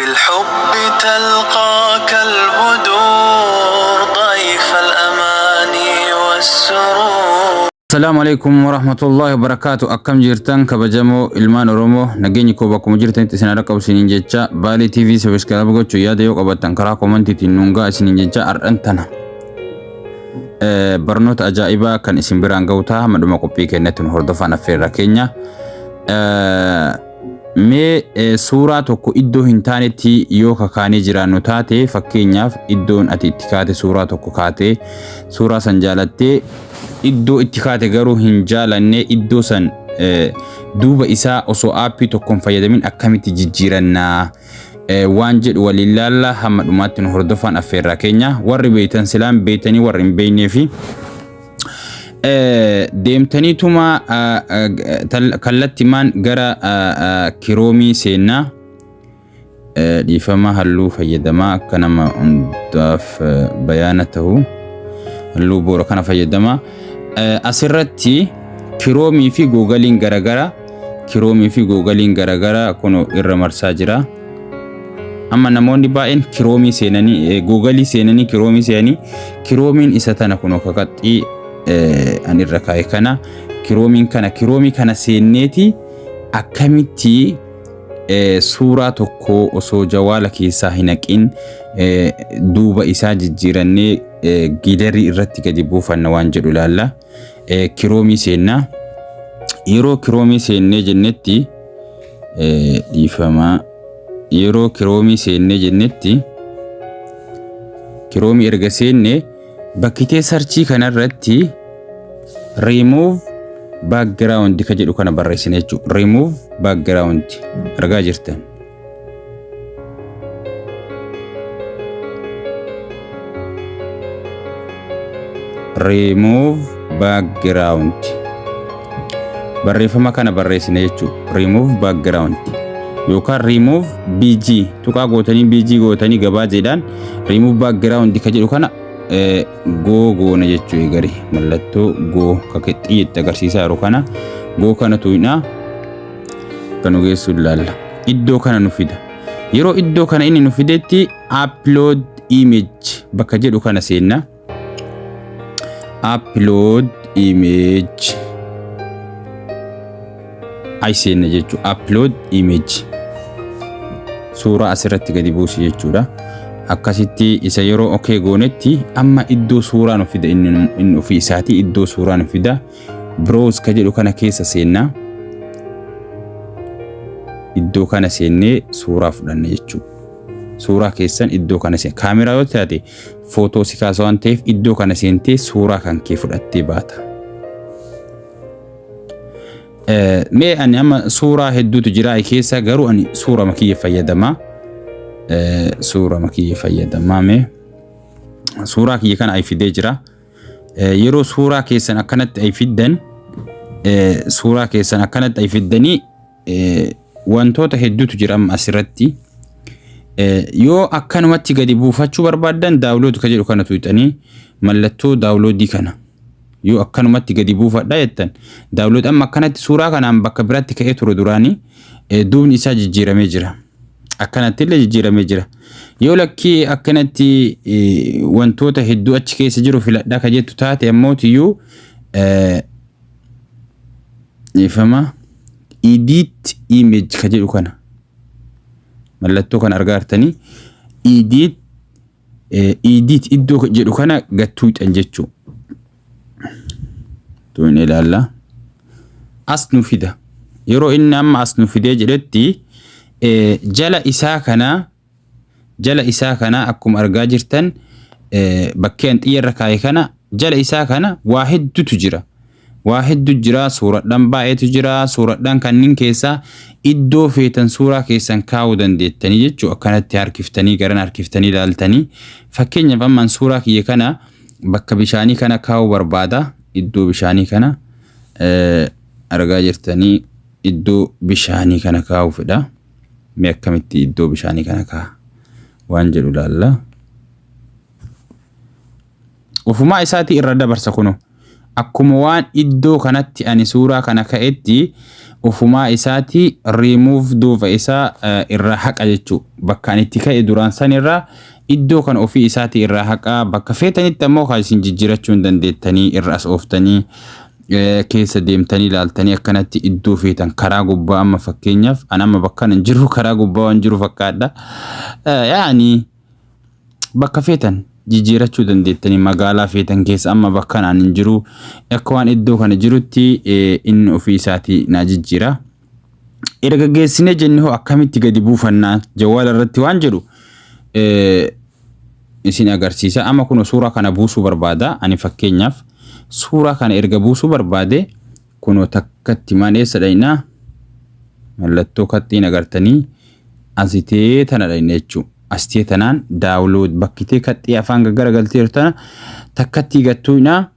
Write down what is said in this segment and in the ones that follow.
بالحب تلقاك البدور ضيف الأماني والسرور. Assalaamu alaikum warahmatullahi wabarakaatu. Akkam jirtan, kabajamoo ilmaan Oromoo? Nageenyi koo bakkuma jirtanitti isin harka isiniin jecha, Baalee TV subscribe gochuu, yaada yoo qabaattan karaa commentiitiin nuun ga'a isiniin jecha, har'an tana barnoota ajaa'ibaa kan isin biraan ga'u ta'a. Hamma dhuma qophii keenyatti nu hordofaan affeerra keenya. Mee suuraa tokko iddoo hin taanetti yoo kakaanee jiraannu taate, fakkeenyaaf iddoon ati itti kaate, suuraa tokko kaatee, suuraa san jaalattee, iddoo itti kaate garuu hin jaalanne, iddoo san duuba isaa osoo aappii tokkoon fayyadamin akkamitti jijjiirannaa waan jedhu waliin laalla. Hamma dhumaatti nu hordofaan affeerraa keenya. Warri beeytan silaan beeytanii, warri hin beeynee fi deemtaniituma kallattimaan gara Chromeii seennaa. Dhiifama, halluu fayyadamaa, akka nama hundaaf bayaana ta'u halluu boora kana fayyadamaa. Asirratti Chromeii fi Googleiin garagara, Chromeii fi Googleiin garagara kun irra marsaa jira. Amma namoonni baay'een Chromeii seenanii, Googleii seenanii, Chromeii seenanii, Chromeiin isa tana kun kakaxxii an irra kaa'e kana, Chromeiin kana, Chromeii kana seenneeti akkamitti suuraa tokko osoo jawaala keessaa hin haqin duuba isaa jijjiirannee gallery irratti gadi buufanna waan jedhu ilaalla. Chromeii seennaa. Yeroo Chromeii seennee jennetti, dhiifamaa, yeroo Chromeii seennee jennetti, Chromeii erga seenne, bakkitee searchii kanarratti "remove background" ka jedhu kana barreessine jechuudha. Remove background argaa jirtan. Remove background barreeffama kana barreessine jechuudha. Remove background yookaan remove BG tuqaa gootanii, BG gootanii, gabaajeedhaan remove background ka jedhu kana go goona jechuu. Eegari mallattoo go ka xiyyeetti agarsiisaa jiru kana, go kana tuqnaa kan nu geessu ilaalla. Iddoo kana nu fida. Yeroo iddoo kana inni nu fidetti, upload image bakka jedhu kana seenna. Upload image ay seenna jechuudha. Upload image suuraa asirratti gadi buusi jechuudha. Akkasitti isa yeroo okay goonetti, amma iddoo suuraa nu fida. Inni ofii isaatii iddoo suuraa nu fida. Browse ka jedhu kana keessa seenna. Iddoo kana seennee suuraa fudhanna jechuudha. Suuraa keessan iddoo kana seen, kaameraa yoo taate footoo si kaasa waan ta'eef, iddoo kana seentee suuraa kan kee fudhattee baata. Mee ani amma suuraa hedduutu jira keessa, garuu ani suura kiyya fayyadamaa. Suura kiyya fayyadamaa. Mee suuraa kiyya kana ay fidee jira. Yeroo suuraa keessan akkanatti ay fiddan, suuraa keessan akkanatti ay fiddanii, wantoota hedduutu jira amma asirratti. Yoo akkanumatti gadi buufachuu barbaaddan, download ka jedhu kana tuuxanii, mallattoo downloadii kana, yoo akkanumatti gadi buufadha jettan, download. Amma akkanatti suuraa kanaan bakka biratti ka'ee ture duraanii, duubni isaa jijjiiramee jira. Akkanatti illee jijjiiramee jira. Yoo lakkii akkanatti wantoota hedduu achi keessa jiru filadhaa ka jettu taate, ammootiyyuu ifama edit image ka jedhu kana, mallattoo kana argaa jirtanii, edit iddoo jedhu kana gattuuxan jechuu. Tuun ilaalla. As nu fida. Yeroo inni amma as nu fidee jedhetti, jala isaa kana, jala isaa kana akkuma argaa jirtan, bakkee an xiyya irra kaa'e kana jala isaa kana waa hedduutu jira. Waa hedduu jira, suuradhaan baay'eetu jira. Suuradhaan kanneen keessaa iddoo feetan suuraa keessan kaa'uu dandeettanii jechuu, akkanatti harkiftanii, garan harkiftanii ilaaltanii. Fakkeenyaaf ammaan suuraa kiyya kana bakka bishaanii kana kaa'uu barbaada. Iddoo bishaanii kana argaa jirtanii, iddoo bishaanii kana kaa'uu fedha. Mee akkamitti iddoo bishaanii kana kaa'a waan jedhu ilaalla. Ofumaa isaatii irra dabarsa kunoo. Akkuma waan iddoo kanatti ani suuraa kana ka'etti ofumaa isaati remove duuba isaa irraa haqa jechuu. Bakka ani itti ka'e duraan san irraa iddoo kana ofii isaati irraa haqa. Bakka feetanitti ammoo kan isin jijjiirachuu hin dandeettanii irra as ooftanii keessa deemtanii ilaaltanii akkanatti iddoo feetan karaa gubbaa amma fakkeenyaaf an amma bakka hin jiru karaa gubbaa waan jiru fakkaadha. Yaani bakka feetan jijjiirachuu dandeettanii magaalaa feetan keessa amma bakka an hin jiru akka waan iddoo kana jirutti inni ofii isaatii naa jijjiira. Erga geessinee jenne hoo akkamitti gadi buufannaa jawwaala irratti waan jedhu isin agarsiisa. Amma kun suuraa kana buusuu barbaada. Ani fakkeenyaaf suuraa kana erga buusuu barbaade kunoo takkatti maan eessa dhaynaa mallattoo kaxxiin agartanii asitee tana dhayna jechuudha. Asitee tanaan download bakkitee kaxxii afaan gaggaragalteeru tana takkattii gattuunaa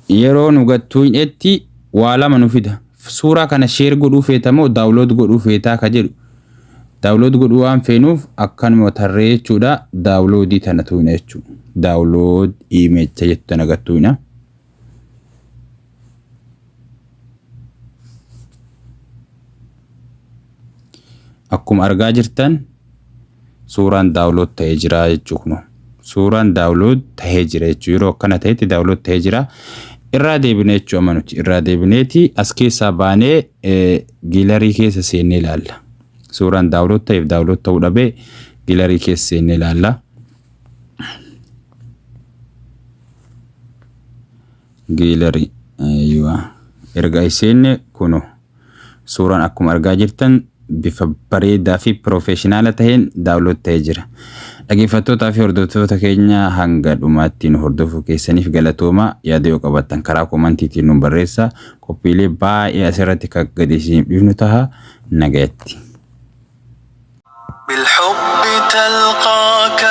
yeroo nu gattuunetti waa lama nu fida. Suuraa kana share godhuu feeta moo download godhuu feetaa ka jedhu. Download godhuu waan feenuuf akkanuma tarree jechuudha. Downloadii tana tuqna jechuudha. Download image jettu tana gattuuna. Akkuma argaa jirtan suuraan download ta'ee jira jechuudha kunoo. Suuraan download ta'ee jira jechuudha. Yeroo akkana ta'etti download ta'ee jira. Irraa deebine jechuudha amma nuti irraa deebineeti as keessaa baanee gallery keessa seennee ilaalla. Suuraan download ta'eef download ta'uu dhabee gallery keessa seennee ilaalla. Gallery erga seenne kunoo suuraan akkuma argaa jirtan bifa bareedaa fi professional ta'een download ta'ee jira. Dhaggeeffattootaa fi hordoftoota keenya hanga dhumaatti nu hordofuu keessaniif galatooma. Yaada yoo qabaattan karaa commentiitiin nu barreessaa. Qophiilee baay'ee asirratti kan gadi isiniif dhiifnu taha. Nagayatti. بالحب تلقاك.